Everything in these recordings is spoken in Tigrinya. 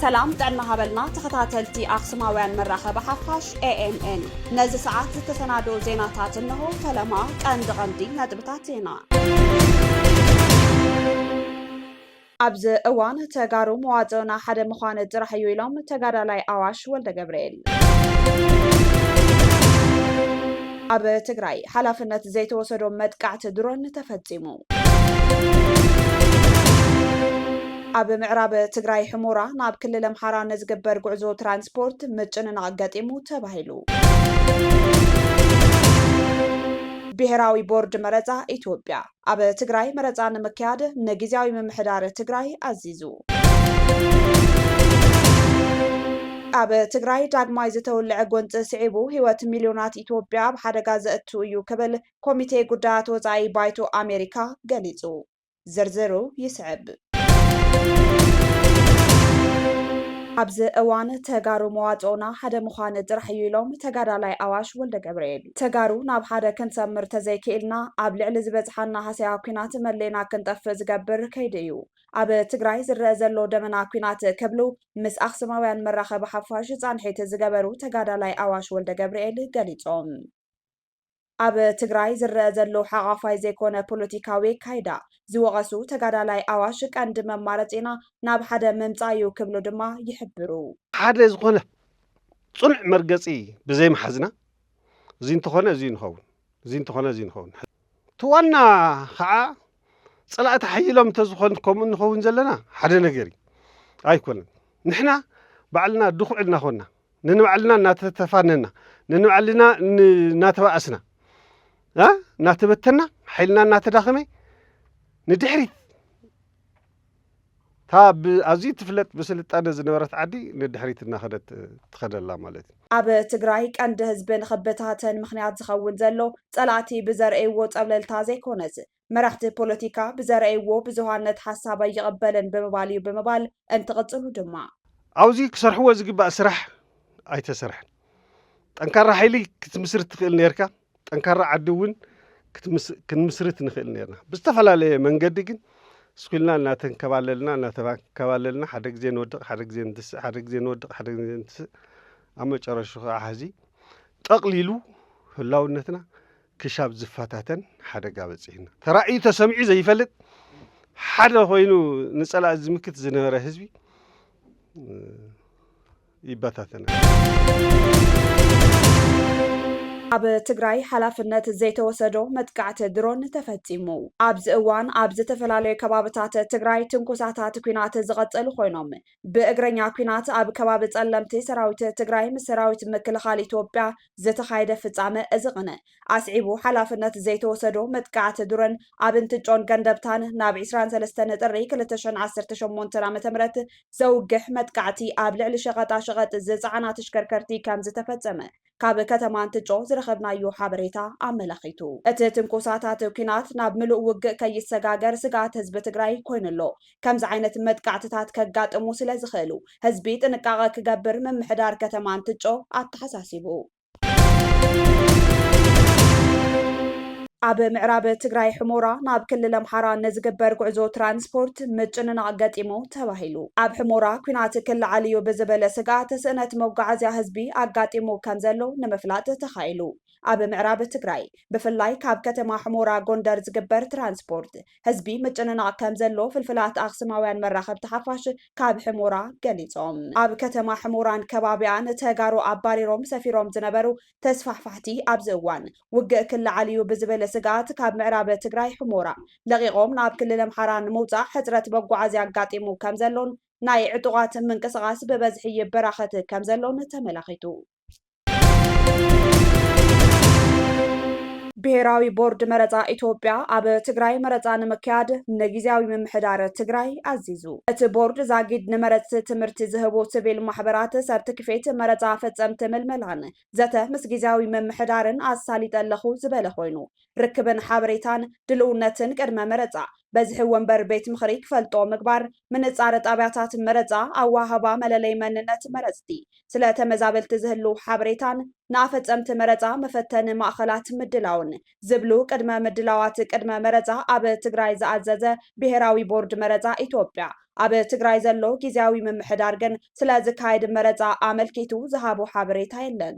ሰላም ጥዕና ሃበልና ተኸታተልቲ ኣኽሱማውያን መራኸቢ ሓፋሽ ኤ ኤም ኤን። ነዚ ሰዓት ዝተሰናድኡ ዜናታት እንሆ። ፈለማ ቀንዲ ቀንዲ ነጥብታት ዜና። ኣብዚ እዋን ተጋሩ መዋፅኦና ሓደ ምዃን ጥራሕ እዩ ኢሎም ተጋዳላይ ኣዋሽ ወልደ ገብርኤል። ኣብ ትግራይ ሓላፍነት ዘይተወሰዶ መጥቃዕቲ ድሮን ተፈጺሙ። ኣብ ምዕራብ ትግራይ ሕሞራ ናብ ክልል ኣምሓራ ንዝግበር ጉዕዞ ትራንስፖርት ምጭንናቕ ገጢሙ ተባሂሉ። ብሄራዊ ቦርድ መረፃ ኢትዮጵያ ኣብ ትግራይ መረፃ ንምክያድ ንግዝያዊ ምምሕዳር ትግራይ ኣዚዙ። ኣብ ትግራይ ዳግማይ ዝተወልዐ ጎንፂ ስዒቡ ህይወት ሚልዮናት ኢትዮጵያ ኣብ ሓደጋ ዘእቱ እዩ ክብል ኮሚቴ ጉዳያት ወፃኢ ባይቶ ኣሜሪካ ገሊፁ። ዝርዝሩ ይስዕብ። ኣብዚ እዋን ተጋሩ መዋፅኦና ሓደ ምዃን ጥራሕ እዩ ኢሎም ተጋዳላይ ኣዋሽ ወልደ ገብርኤል። ተጋሩ ናብ ሓደ ክንሰምር ተዘይክኢልና ኣብ ልዕሊ ዝበፅሓና ሃሰያ ኲናት መሌና ክንጠፍእ ዝገብር ከይዲ እዩ ኣብ ትግራይ ዝረአ ዘሎ ደመና ኲናት ክብሉ ምስ ኣኽሱማውያን መራኸቢ ሓፋሽ ፃንሒት ዝገበሩ ተጋዳላይ ኣዋሽ ወልደ ገብርኤል ገሊፆም። ኣብ ትግራይ ዝረአ ዘሎ ሓቋፋይ ዘይኮነ ፖለቲካዊ ኣካይዳ ዝወቐሱ ተጋዳላይ ኣዋሽ ቀንዲ መማረፂና ናብ ሓደ ምምፃእ እዩ ክብሉ ድማ ይሕብሩ። ሓደ ዝኾነ ፅኑዕ መርገፂ ብዘይምሓዝና እዚ እንተኾነ እዚ ንኸውን፣ እዚ እንተኾነ እዚ ንኸውን። እቲ ዋና ከዓ ፀላእቲ ሓይሎም እንተዝኾን ከምኡ ንኸውን ዘለና ሓደ ነገር እዩ። ኣይኮነን። ንሕና ባዕልና ድኹዕ እናኾንና፣ ንንባዕልና እናተተፋነና፣ ንንባዕልና እናተባኣስና፣ እናተበተና፣ ሓይልና እናተዳኸመ ንድሕሪት እታ ኣዝዩ ትፍለጥ ብስልጣነ ዝነበረት ዓዲ ንድሕሪት እናኸደት ትኸደላ ማለት እዩ። ኣብ ትግራይ ቀንዲ ህዝቢ ንኽበታተን ምኽንያት ዝኸውን ዘሎ ፀላእቲ ብዘርእይዎ ፀብለልታ ዘይኮነስ መራሕቲ ፖለቲካ ብዘርእይዎ ብዙሃነት ሓሳብ ኣይቕበልን ብምባል እዩ ብምባል እንትቕፅሉ ድማ። ኣብዚ ክሰርሕዎ ዝግባእ ስራሕ ኣይተሰርሐን። ጠንካራ ሓይሊ ክትምስርት ትኽእል ነርካ። ጠንካራ ዓዲ እውን ክትምስ- ክንምስርት ንኽእል ነርና። ብዝተፈላለየ መንገዲ ግን ስኩልና እናተንከባለልና እናተንከባለልና ሓደ ግዜ ንወድቕ፣ ሓደ ግዜ ንትስእ፣ ሓደ ግዜ ንወድቕ፣ ሓደ ግዜ ንትስእ፣ ኣብ መጨረሹ ከዓ ሕዚ ጠቕሊሉ ህላውነትና ክሻብ ዝፈታተን ሓደጋ በፂሕና። ተራእዩ ተሰሚዑ ዘይፈልጥ ሓደ ኮይኑ ንፀላኢ ዝምክት ዝነበረ ህዝቢ ይበታተን። ኣብ ትግራይ ሓላፍነት ዘይተወሰዶ መጥቃዕቲ ድሮን ተፈፂሙ። ኣብዚ እዋን ኣብ ዝተፈላለዩ ከባብታት ትግራይ ትንኮሳታት ኲናት ዝቐፀሉ ኮይኖም ብእግረኛ ኲናት ኣብ ከባቢ ፀለምቲ ሰራዊት ትግራይ ምስ ሰራዊት ምክልኻል ኢትዮጵያ ዝተኻየደ ፍፃመ እዚ ቅነ ኣስዒቡ ሓላፍነት ዘይተወሰዶ መጥቃዕቲ ድሮን ኣብ እንትጮን ገንደብታን ናብ ዕስራን ሰለስተን ጥሪ ክልተ ሽሕን ዓሰርተ ሸሞንተን ዓመተ ምህረት ዘውግሕ መጥቃዕቲ ኣብ ልዕሊ ሸቐጣ ሸቐጥ ዝፀዓና ተሽከርከርቲ ከም ዝተፈፀመ ካብ ከተማ እንትጮ ዝረኸብናዮ ሓበሬታ ኣመላኺቱ። እቲ ትንኮሳታት ኲናት ናብ ምሉእ ውግእ ከይሰጋገር ስግኣት ህዝቢ ትግራይ ኮይኑ ኣሎ። ከምዚ ዓይነት መጥቃዕትታት ከጋጥሙ ስለ ዝኽእሉ ህዝቢ ጥንቃቐ ክገብር ምምሕዳር ከተማ እንትጮ ኣተሓሳሲቡ። ኣብ ምዕራብ ትግራይ ሕሞራ ናብ ክልል ኣምሓራ ንዝግበር ጉዕዞ ትራንስፖርት ምጭንናቕ ገጢሙ ተባሂሉ። ኣብ ሕሞራ ኲናት ክለዓል እዩ ብዝብል ስግኣት ስእነት መጓዓዝያ ህዝቢ ኣጋጢሙ ከም ዘሎ ንምፍላጥ ተኻኢሉ። ኣብ ምዕራብ ትግራይ ብፍላይ ካብ ከተማ ሕሞራ ጎንደር ዝግበር ትራንስፖርት ህዝቢ ምጭንናቕ ከም ዘሎ ፍልፍላት ኣኽስማውያን መራኸብቲ ሓፋሽ ካብ ሕሞራ ገሊጾም። ኣብ ከተማ ሕሞራን ከባቢኣን ተጋሩ ኣባሪሮም ሰፊሮም ዝነበሩ ተስፋሕፋሕቲ ኣብዚ እዋን ውግእ ክለዓል እዩ ብዝብል ስግኣት ካብ ምዕራብ ትግራይ ሕሞራ ለቒቖም ናብ ክልል ኣምሓራ ንምውፃእ ሕፅረት መጓዓዝያ ኣጋጢሙ ከም ዘሎን ናይ ዕጡቓት ምንቅስቓስ ብበዝሒ ይበራኸት ከም ዘሎን ተመላኺቱ። ብሄራዊ ቦርድ መረፃ ኢትዮጵያ ኣብ ትግራይ መረፃ ንምክያድ ንግዝያዊ ምምሕዳር ትግራይ ኣዚዙ። እቲ ቦርድ ዛጊድ ንመረፅቲ ትምህርቲ ዝህቡ ስቪል ማሕበራት ሰርቲፊኬት መረፃ ፈፀምቲ ምልመላን ዘተ ምስ ግዝያዊ ምምሕዳርን ኣሳሊጠ ኣለኹ ዝበለ ኮይኑ ርክብን ሓበሬታን ድልውነትን ቅድመ መረፃ በዝሒ ወንበር ቤት ምኽሪ ክፈልጦ ምግባር፣ ምንጻረ ጣብያታት መረጻ፣ ኣወሃህባ መለለይ መንነት መረጽቲ፣ ስለ ተመዛበልቲ ዝህልው ሓበሬታን ንኣፈጸምቲ መረጻ መፈተኒ ማእኸላት ምድላውን ዝብሉ ቅድመ ምድላዋት ቅድመ መረጻ ኣብ ትግራይ ዝኣዘዘ ብሄራዊ ቦርድ መረጻ ኢትዮጵያ፣ ኣብ ትግራይ ዘሎ ግዝያዊ ምምሕዳር ግን ስለ ዝካየድ መረጻ ኣመልኪቱ ዝሃቦ ሓበሬታ የለን።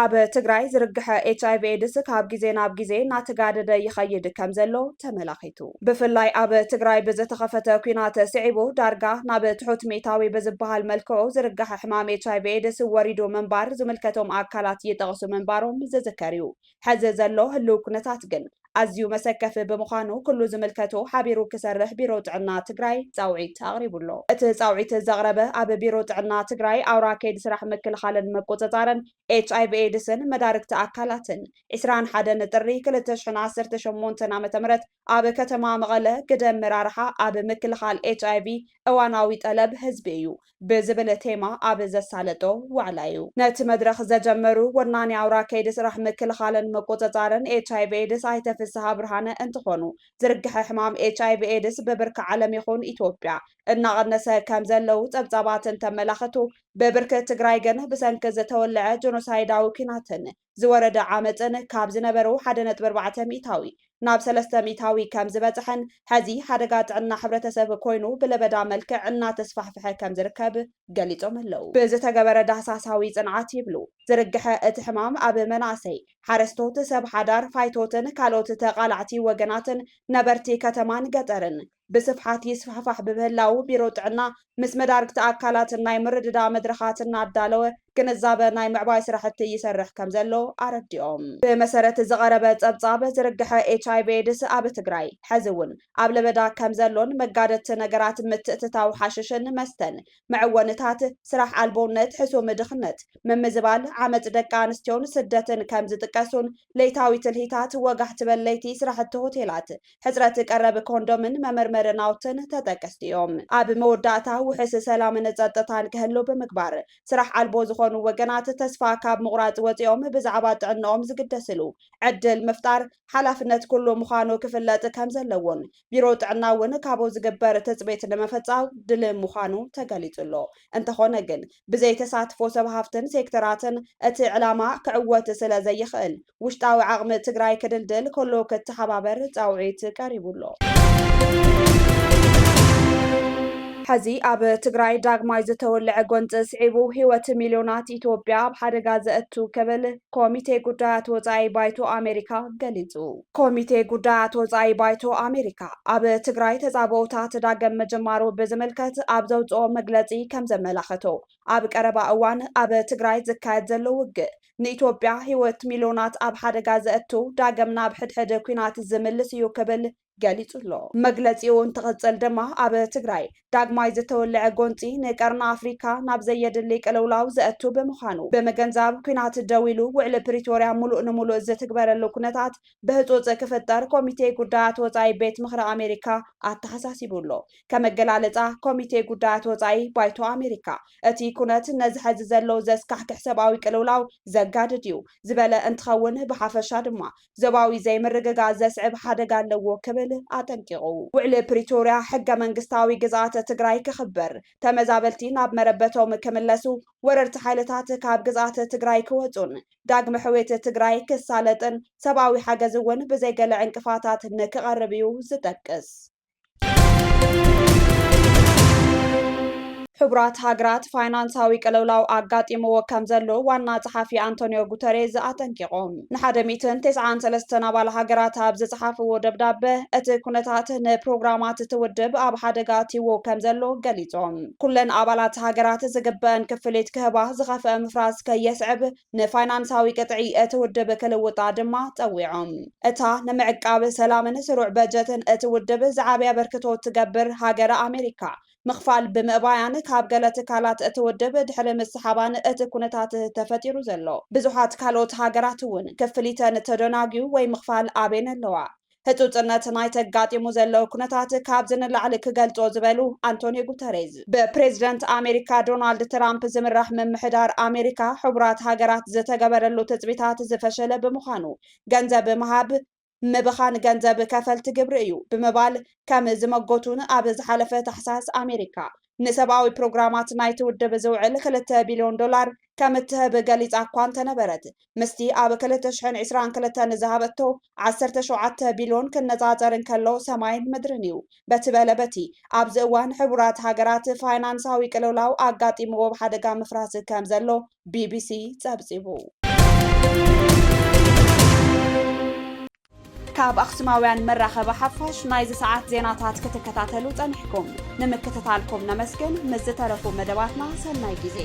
ኣብ ትግራይ ዝርግሐ ኤች ኣይ ቪ ኤድስ ካብ ግዜ ናብ ግዜ እናተጋደደ ይኸይድ ከም ዘሎ ተመላኺቱ። ብፍላይ ኣብ ትግራይ ብዝተኸፈተ ኲናት ስዒቡ ዳርጋ ናብ ትሑት ሚእታዊ ብዝበሃል መልክዑ ዝርግሐ ሕማም ኤች ኣይ ቪ ኤድስ ወሪዱ ምንባር ዝምልከቶም ኣካላት ይጠቕሱ ምንባሮም ዝዝከር እዩ። ሕዚ ዘሎ ህልው ኩነታት ግን ኣዝዩ መሰከፊ ብምዃኑ ኩሉ ዝምልከቶ ሓቢሩ ክሰርሕ ቢሮ ጥዕና ትግራይ ጻውዒት ኣቕሪቡ ኣሎ። እቲ ጻውዒት ዘቕረበ ኣብ ቢሮ ጥዕና ትግራይ ኣውራ ከይዲ ስራሕ ምክልኻልን ምቁጽጻርን ኤች ኣይ ቪ ኤድስን መዳርግቲ ኣካላትን ዕስራን ሓደን ጥሪ ክልተ ሽሕን ዓሰርተ ሸሞንተን ዓመተ ምህረት ኣብ ከተማ መቐለ ግደ ኣመራርሓ ኣብ ምክልኻል ኤች ኣይ ቪ እዋናዊ ጠለብ ህዝቢ እዩ ብዝብል ቴማ ኣብ ዘሳለጦ ዋዕላ እዩ። ነቲ መድረኽ ዘጀመሩ ወናኒ ኣውራ ከይዲ ስራሕ ምክልኻልን ምቁጽጻርን ኤች ኣይ ቪ ኤድስ ኣይተ ፍስሃ ብርሃነ እንትኾኑ፣ ዝርግሐ ሕማም ኤች ኣይ ቪ ኤድስ ብብርኪ ዓለም ይኹን ኢትዮጵያ እናቐነሰ ከም ዘለዉ ጸብጻባት እንተመላኽቱ፣ ብብርኪ ትግራይ ግን ብሰንኪ ዝተወልዐ ጀኖሳይዳዊ ኲናትን ዝወረደ ዓመፅን ካብ ዝነበሩ ሓደ ነጥቢ ኣርባዕተ ሚእታዊ ናብ ሰለስተ ሚእታዊ ከም ዝበፅሐን፣ ሕዚ ሓደጋ ጥዕና ሕብረተሰብ ኮይኑ ብለበዳ መልክዕ እናተስፋሕፈሐ ከም ዝርከብ ገሊፆም ኣለዉ። ብዝተገበረ ዳህሳሳዊ ፅንዓት ይብሉ፣ ዝርግሐ እቲ ሕማም ኣብ መናእሰይ፣ ሓረስቶት፣ ሰብ ሓዳር፣ ፋይቶትን ካልኦት ተቓላዕቲ ወገናትን ነበርቲ ከተማን ገጠርን ብስፍሓት ይስፋሕፋሕ ብምህላዉ፣ ቢሮ ጥዕና ምስ መዳርግቲ ኣካላት ናይ ምርድዳእ መድረኻት እናዳለወ ግንዛበ ናይ ምዕባይ ስራሕቲ ይሰርሕ ከም ዘሎ ኣረዲኦም። ብመሰረት ዝቐረበ ጸብጻብ፣ ዝርግሐ ኤች ኣይ ቪ ኤድስ ኣብ ትግራይ ሕዚ እውን ኣብ ለበዳ ከም ዘሎን መጋደቲ ነገራት ምትእትታው ሓሽሽን መስተን፣ መዕወንታት፣ ስራሕ ኣልቦነት፣ ሕሱም ድኽነት፣ ምምዝባል፣ ዓመጽ ደቂ ኣንስትዮን ስደትን ከም ዝጥቀሱን፣ ለይታዊ ትልሂታት፣ ወጋሕቲ በለይቲ ስራሕቲ ሆቴላት፣ ሕጽረት ቀረብ ኮንዶምን መመርመሪ ናውትን ተጠቀስቲ እዮም። ኣብ መወዳእታ፣ ውሕስ ሰላምን ጸጥታን ክህሉ ብምግባር፣ ስራሕ ኣልቦ ዝኾኑ ወገናት ተስፋ ካብ ምቑራጽ ወጺኦም ብዛዕባ ጥዕናኦም ዝግደስሉ ዕድል ምፍጣር ሓላፍነት ኩሉ ምዃኑ ክፍለጥ ከም ዘለዎን፣ ቢሮ ጥዕና እውን ካብኡ ዝግበር ትጽቢት ንምፍጻም ድልው ምዃኑ ተገሊጹ ኣሎ። እንተኾነ ግን፣ ብዘይ ተሳትፎ ሰብ ሃፍትን ሴክተራትን እቲ ዕላማ ክዕወት ስለ ዘይኽእል፣ ውሽጣዊ ዓቕሚ ትግራይ ክድልድል ኩሉ ክተሓባበር ጻውዒት ቀሪቡ ኣሎ። ሕዚ ኣብ ትግራይ ዳግማይ ዝተወልዐ ጎንፂ ስዒቡ ህይወት ሚልዮናት ኢትዮጵያ ኣብ ሓደጋ ዘእቱ ክብል ኮሚቴ ጉዳያት ወፃኢ ባይቶ ኣሜሪካ ገሊፁ። ኮሚቴ ጉዳያት ወፃኢ ባይቶ ኣሜሪካ ኣብ ትግራይ ተፃብኦታት ዳግም ምጅማሩ ብዝምልከት ኣብ ዘውፅኦ መግለፂ ከም ዘመላኸቶ፣ ኣብ ቀረባ እዋን ኣብ ትግራይ ዝካየድ ዘሎ ውግእ ንኢትዮጵያ ህይወት ሚልዮናት ኣብ ሓደጋ ዘእቱ፣ ዳግም ናብ ሕድሕድ ኲናት ዝምልስ እዩ ክብል ገሊጹ ኣሎ። መግለጺኡ እንትቕጽል ድማ፣ ኣብ ትግራይ ዳግማይ ዝተወልዐ ጎንጺ ንቀርኒ ኣፍሪካ ናብ ዘየድሊ ቅልውላው ዘእቱ ብምዃኑ ብምግንዛብ፣ ኲናት ደው ኢሉ ውዕሊ ፕሪቶርያ ሙሉእ ንሙሉእ ዝትግበረሉ ኩነታት ብህጹጽ ክፍጠር ኮሚቴ ጉዳያት ወጻኢ ቤት ምኽሪ ኣሜሪካ ኣተሓሳሲቡ ኣሎ። ከም ኣገላልጻ ኮሚቴ ጉዳያት ወጻኢ ባይቶ ኣሜሪካ፣ እቲ ኩነት ነዚ ሐዚ ዘሎ ዘስካሕክሕ ሰብኣዊ ቅልውላው ዘጋድድ እዩ ዝበለ እንትኸውን፣ ብሓፈሻ ድማ ዞባዊ ዘይምርግጋእ ዘስዕብ ሓደጋ ኣለዎ ክብል ኣጠንቂቑ። ውዕሊ ፕሪቶርያ ሕገ መንግስታዊ ግዝኣት ትግራይ ክኽበር፣ ተመዛበልቲ ናብ መረበቶም ክምለሱ፣ ወረርቲ ሓይልታት ካብ ግዝኣት ትግራይ ክወፁን ዳግመ ሕውየት ትግራይ ክሳለጥን ሰብኣዊ ሓገዝ እውን ብዘይገለ ዕንቅፋታት ንክቐርብ እዩ ዝጠቅስ። ሕቡራት ሃገራት ፋይናንሳዊ ቅልውላው ኣጋጢምዎ ከም ዘሎ ዋና ጸሓፊ ኣንቶኒዮ ጉተሬዝ ኣጠንቂቖም። ንሓደ ሚእትን ተስዓን ሰለስተን ኣባል ሃገራት ኣብ ዝጸሓፍዎ ደብዳበ፣ እቲ ኩነታት ንፕሮግራማት እቲ ውድብ ኣብ ሓደጋ ኣትይዎ ከም ዘሎ ገሊጾም። ኩለን ኣባላት ሃገራት ዝግበአን ክፍሊት ክህባ ዝኸፍአ ምፍራስ ከየስዕብ ንፋይናንሳዊ ቅጥዒ እቲ ውድብ ክልውጣ ድማ ጸዊዖም። እታ ንምዕቃብ ሰላምን ስሩዕ በጀትን እቲ ውድብ ዝዓበየ ኣበርክቶ ትገብር ሃገረ ኣሜሪካ፣ ምኽፋል ብምእባያን ካብ ገለ ትካላት እቲ ውድብ ድሕሪ ምስሓባን እቲ ኩነታት ተፈጢሩ ዘሎ። ብዙሓት ካልኦት ሃገራት እውን ክፍሊተን ተደናጉዩ ወይ ምኽፋል ኣቤን ኣለዋ። ህጹጽነት ናይቲ ኣጋጢሙ ዘሎ ኩነታት ካብዚ ንላዕሊ ክገልጾ ዝበሉ ኣንቶኒዮ ጉተሬዝ፣ ብፕሬዝደንት ኣሜሪካ ዶናልድ ትራምፕ ዝምራሕ ምምሕዳር ኣሜሪካ ሕቡራት ሃገራት ዝተገበረሉ ትጽቢታት ዝፈሸለ ብምዃኑ፣ ገንዘብ ምሃብ ምብኻን ገንዘብ ከፈልቲ ግብሪ እዩ ብምባል ከም ዝመጎቱን ኣብ ዝሓለፈ ታሕሳስ ኣሜሪካ ንሰብኣዊ ፕሮግራማት ናይቲ ውድብ ዝውዕል ክልተ ቢልዮን ዶላር ከም እትህብ ገሊጻ እኳ እንተነበረት፣ ምስቲ ኣብ ክልተ ሽሕን ዕስራን ክልተን ዝሃበቶ ዓሰርተ ሸውዓተ ቢልዮን ክነጻጸር እንከሎ ሰማይን ምድርን እዩ። በቲ በለ በቲ፣ ኣብዚ እዋን ሕቡራት ሃገራት ፋይናንሳዊ ቅልውላው ኣጋጢምዎ ኣብ ሓደጋ ምፍራስ ከም ዘሎ ቢቢሲ ጸብጺቡ። ካብ ኣኽሱማውያን መራኸቢ ሓፋሽ ናይዚ ሰዓት ዜናታት ክትከታተሉ ጸኒሕኩም። ንምክትታልኩም ነመስግን። ምስ ዝተረፉ መደባትና ሰናይ ግዜ።